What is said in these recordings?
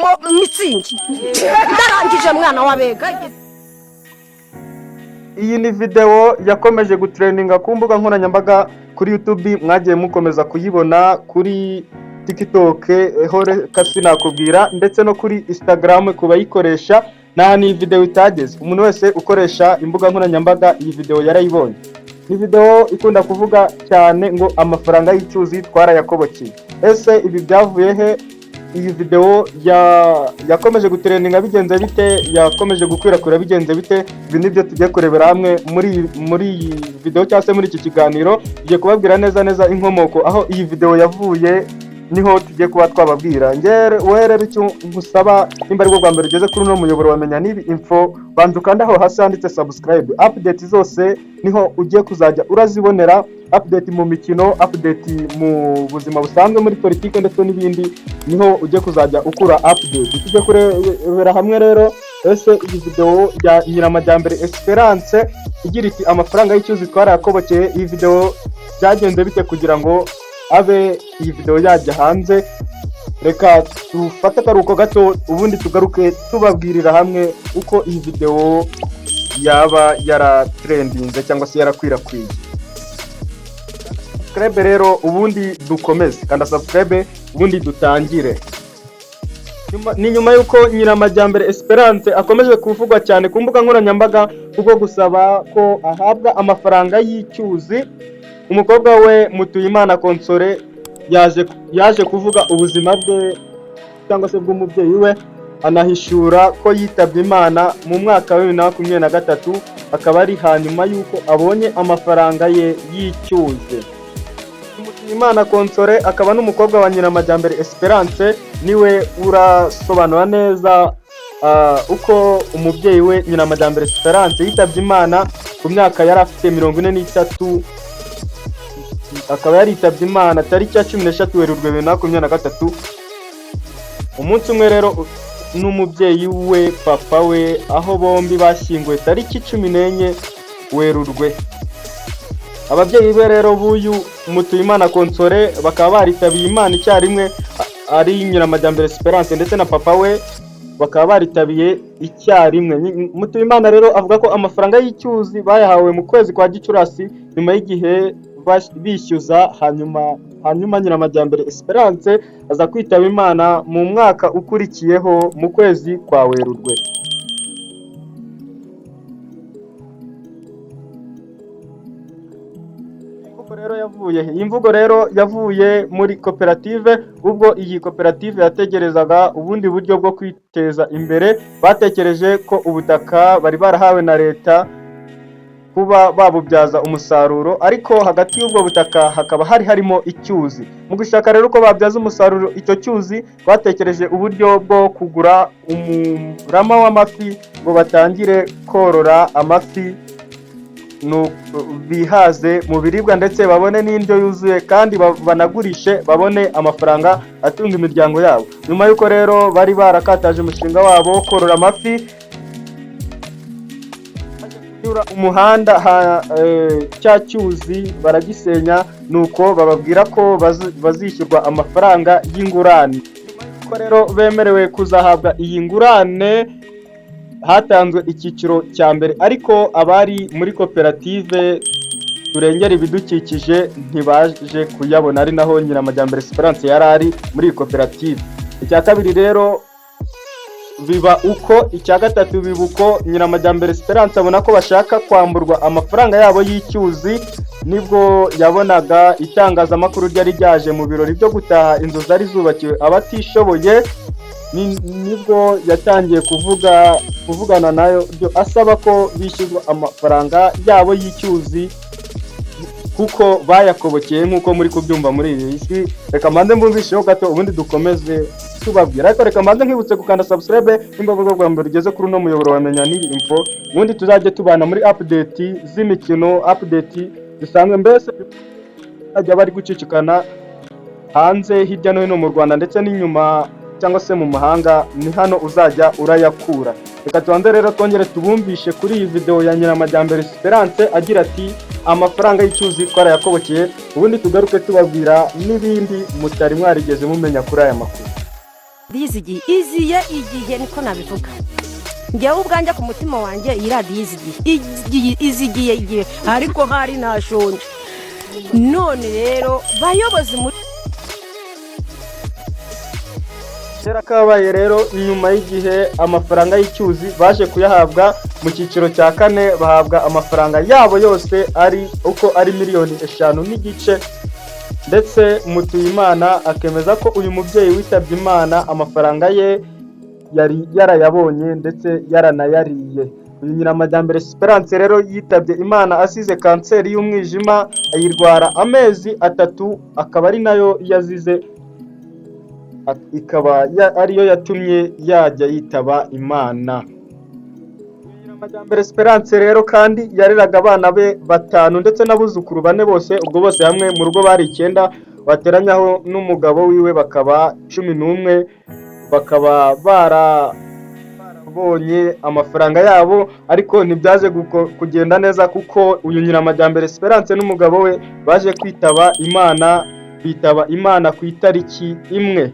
Nkuremo mitsingi, ndarangije, mwana w'abega. Iyi ni videwo yakomeje gutrendinga ku mbuga nkoranyambaga, kuri YouTube mwagiye mukomeza kuyibona, kuri TikTok ho reka sinakubwira, ndetse no kuri Instagram ku bayikoresha. Nta ni videwo itageze. Umuntu wese ukoresha imbuga nkoranyambaga iyi videwo yarayibonye. Ni videwo ikunda kuvuga cyane ngo amafaranga y'icyuzi twarayakobokeye. Ese ibi byavuye he? Iyi videwo yakomeje gutrendinga bigenze bite? Yakomeje gukwirakwira bigenze bite? Ibi nibyo tugiye kurebera hamwe muri iyi videwo cyangwa se muri iki kiganiro. Tugiye kubabwira neza neza inkomoko aho iyi videwo yavuye, niho tugiye kuba twababwira. Wowe rero icyo nkusaba, nimba aribwo bwa mbere ugeze kuri uno muyoboro wamenya n'ibi info, banza ukanda aho hasi handitse subscribe. Update zose niho ugiye kuzajya urazibonera, update mu mikino, update mu buzima busanzwe, muri politiki ndetse n'ibindi, niho ugiye kuzajya ukura update. Tujye kurebera hamwe rero, ese iyi videwo ya Nyiramajyambere Esperance igira iti "Amafaranga y'icyuzi twarayakobokeye", iyi videwo byagenze bite kugira ngo abe iyi videwo yajya hanze? Reka dufate akaruhuko gato, ubundi tugaruke tubabwirira hamwe uko iyi videwo yaba yaratrendinze cyangwa se yarakwirakwiye. Subscribe rero, ubundi dukomeze. Kanda subscribe, ubundi dutangire. Ni nyuma y'uko Nyiramajyambere Esperance akomeje kuvugwa cyane ku mbuga nkoranyambaga kubwo gusaba ko ahabwa amafaranga y'icyuzi, umukobwa we Mutuyimana Console yaje kuvuga ubuzima bwe cyangwa se bw'umubyeyi we, anahishura ko yitabye Imana mu mwaka wa 2023, akaba ari hanyuma y'uko abonye amafaranga ye y'icyuzi. Mutuyimana Console akaba n'umukobwa wa Nyiramajyambere Esperance, niwe urasobanura neza uko umubyeyi we Nyiramajyambere Esperance yitabye Imana ku myaka yari afite 43, akaba yaritabye Imana tariki ya 13 Werurwe 2023. Umunsi umwe rero n'umubyeyi we, papa we, aho bombi bashyinguwe tariki 14 Werurwe. Ababyeyi be rero b'uyu Mutuyimana Console bakaba baritabiye Imana icyarimwe, ari Nyiramajyambere Esperance ndetse na papa we, bakaba baritabiye icyarimwe. Mutuyimana rero avuga ko amafaranga y'icyuzi bayahawe mu kwezi kwa Gicurasi, nyuma y'igihe bishyuza, hanyuma Nyiramajyambere Esperance aza kwitaba Imana mu mwaka ukurikiyeho mu kwezi kwa Werurwe. Imvugo rero yavuye he? Iyi mvugo rero yavuye muri koperative. Ubwo iyi koperative yategerezaga ubundi buryo bwo kwiteza imbere, batekereje ko ubutaka bari barahawe na leta kuba babubyaza umusaruro, ariko hagati y'ubwo butaka hakaba hari harimo icyuzi. Mu gushaka rero uko babyaza umusaruro icyo cyuzi, batekereje uburyo bwo kugura umurama w'amafi ngo batangire korora amafi, bihaze mu biribwa ndetse babone n'indyo yuzuye, kandi banagurishe babone amafaranga atunga imiryango yabo. Nyuma y'uko rero bari barakataje umushinga wabo wo korora amafi, kunyura umuhanda cya cyuzi baragisenya, nuko bababwira ko bazishyurwa amafaranga y'ingurane. Nyuma y'uko rero bemerewe kuzahabwa iyi ngurane, hatanzwe icyiciro cya mbere, ariko abari muri koperative Turengera Ibidukikije ntibaje kuyabona, ari naho Nyiramajyambere Esperance yari ari muri iyi koperative. Icya kabiri rero biba uko, icya gatatu biba uko. Nyiramajyambere Esperance abona ko bashaka kwamburwa amafaranga yabo y'icyuzi, nibwo yabonaga itangazamakuru ryari ryaje mu birori byo gutaha inzu zari zubakiwe abatishoboye. Nibwo yatangiye kuvugana nayo asaba ko bishyurwa amafaranga yabo y'icyuzi kuko bayakobokeye, nk'uko muri kubyumva muri iyi si. Reka mbanze mbumvisheho gato, ubundi dukomeze tubabwira. Ariko reka mbanze nkwibutse gukanda subscribe nimba bwo bwa mbere ugeze kuri uno muyoboro wamenya n'iyi info, ubundi tuzajye tubana muri update z'imikino, update zisanzwe, mbese bajya bari gucicikana hanze hirya no hino mu Rwanda ndetse n'inyuma cyangwa se mu mahanga, ni hano uzajya urayakura. Reka tubanze rero twongere tubumvishe kuri iyi video ya Nyiramajyambere Esperance agira ati "Amafaranga y'icyuzi twarayakobokeye", ubundi tugaruke tubabwira n'ibindi mutari mwarigeze mumenya kuri aya makuru. Yizigiye, iziye igihe, niko nabivuga. Njyewe ubwanjye ku mutima wanjye, iyi radiyo izigiye igiye, izigiye igihe, ariko hari nashonje. None rero, bayobozi muri Kera kabaye rero, nyuma y'igihe amafaranga y'icyuzi baje kuyahabwa mu cyiciro cya kane, bahabwa amafaranga yabo yose ari uko ari 5.5 miliyoni. Ndetse Mutuyimana akemeza ko uyu mubyeyi witabye Imana amafaranga ye yari yarayabonye, ndetse yaranayariye. Uyu Nyiramajyambere Esperance rero yitabye Imana asize kanseri y'umwijima, ayirwara amezi 3, akaba ari nayo yazize, ikaba ariyo yatumye yajya yitaba Imana. Nyiramajyambere Esperance rero kandi yareraga abana be batanu ndetse n'abuzukuru bane bose. Ubwo bose hamwe mu rugo bari icyenda, bateranyaho n'umugabo wiwe bakaba 11, bakaba barabonye amafaranga yabo. Ariko ntibyaje kugenda neza, kuko uyu Nyiramajyambere Esperance n'umugabo we baje kwitaba Imana, bitaba Imana ku itariki imwe.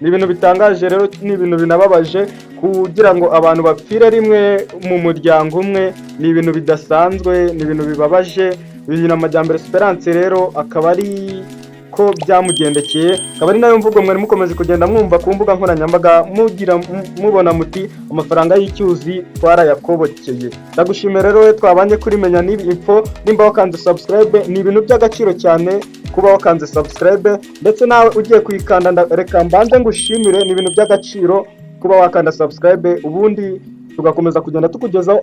Ni ibintu bitangaje rero, ni ibintu binababaje kugira ngo abantu bapfire rimwe mu muryango umwe. Ni ibintu bidasanzwe, ni ibintu bibabaje. Uyu Nyiramajyambere Esperance rero akaba ari ko byamugendekeye, akaba ari nayo mvugo mwari mukomeje kugenda mwumva ku mbuga nkoranyambaga, mugira mubona muti: "Amafaranga y'icyuzi twarayakobokeye." Ndagushimira rero we twabanye kuri Menya Nibi Info. Nimba wakanze subscribe, ni ibintu by'agaciro cyane kuba wakanze subscribe, ndetse nawe ugiye kuyikanda, reka mbanze ngushimire. Ni ibintu by'agaciro kuba wakanda subscribe, ubundi tugakomeza kugenda tukugezaho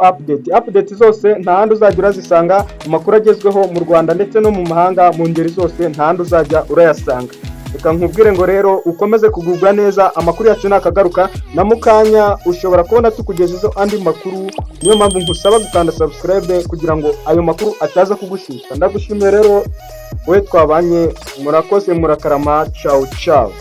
update zose. Nta handi uzajya urazisanga. Amakuru agezweho mu Rwanda ndetse no mu mahanga, mu ngeri zose, nta handi uzajya urayasanga. Reka nkubwire ngo rero ukomeze kugubwa neza. Amakuru yacu nakagaruka na mukanya, ushobora kubona tukugejejeho andi makuru. Niyo mpamvu nkusaba gukanda subscribe kugira ngo ayo makuru ataza kugushyushya. Ndagushimiye rero wowe twabanye. Murakoze, murakarama. Ciao ciao.